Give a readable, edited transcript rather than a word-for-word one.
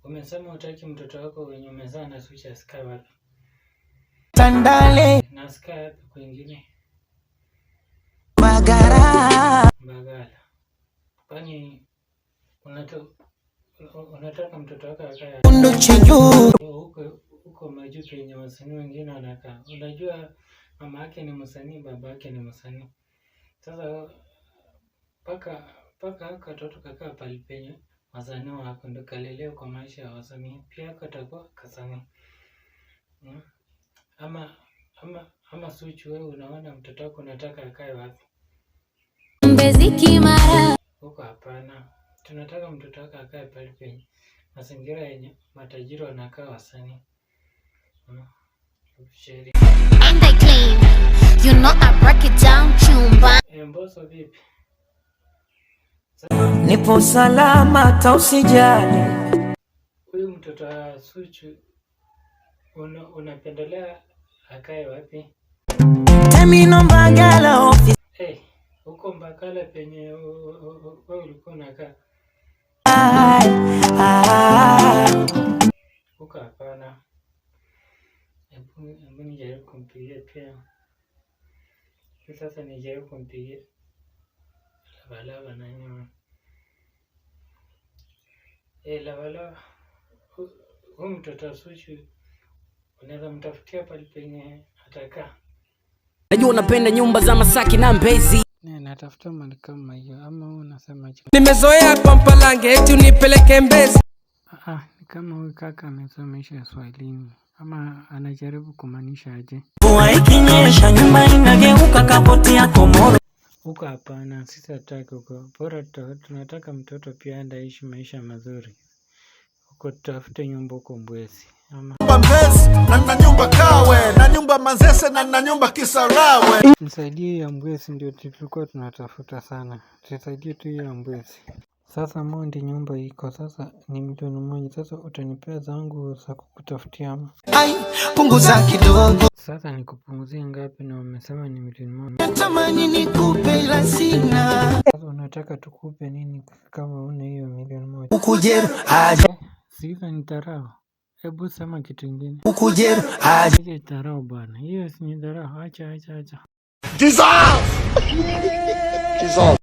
Umesema hutaki mtoto wako wenye umezaa na Zuchu asikae wapi? Tandale. Na asikae wapi kwingine? Mbagala. Mbagala. Kwani unataka mtoto wako akae Kunduchi juu. huko huko majuu penye wasanii wengine wanakaa? Unajua mama yake ni msanii, baba yake ni msanii. Sasa paka hako katoto kakaa pali penye wasanii wako ndo kalelewe kwa maisha ya wasanii, pia katakuwa kasanii. Ama Zuchu, wewe unaona mtoto wako unataka akae wapi? Mbezi Kimara. Huko hapana. Tunataka mtoto wako akae pale penye mazingira yenye matajiri wanakaa wasanii. Sheri. And they clean. You know I break it down chumba. Eh, Mbosso vipi? Nipo salama tausijali. Huyu mtoto wa Zuchu unapendelea akae wapi? Terminal Mbagala office. Hey, huko Mbagala penye wewe ulikuwa unakaa. Ah. Huko hapana. Hebu nijaribu kumpigia pia. Sasa nijaribu kumpigia Lavalava na nyuma. Eh, Lavalava, huyu mtoto wa Zuchu unaweza mtafutia pale penye atakaa. Najua unapenda nyumba za Masaki na Mbezi. Ne, natafuta mali kama hiyo ama wewe unasemaje? Nimezoea Pampalange eti unipeleke Mbezi. Ah, ah, ni kama huyu kaka amesomesha ya Swahilini ama anajaribu kumaanisha aje? Mvua ikinyesha nyumba inageuka kapoti ya Komoro. Huko hapana, sisi hatutaki huko. Bora tunataka mtoto pia aende aishi maisha mazuri. Huko tutafute nyumba huko Mbwezi ama Nyumba Mbezi na nina nyumba Kawe na nyumba Manzese na nina nyumba Kisarawe. Msaidie ya Mbwezi ndio tulikuwa tunatafuta sana. Tusaidie tu hiyo ya Mbwezi. Sasa Mondi, nyumba iko sasa ni 1 milioni. Sasa utanipea zangu za kukutafutia ama? Ai, punguza kidogo. Sasa nikupunguzie ngapi na umesema ni 1 milioni? Natamani nikupe ila sina. Sasa unataka tukupe nini kama una hiyo 1 milioni? Ukujeru aje. Sikiza ni dharau. Hebu sema kitu ingine. Ukujeru aje. Hiyo dharau bwana. Hiyo si ni dharau. Acha, acha, acha. Jesus! Jesus!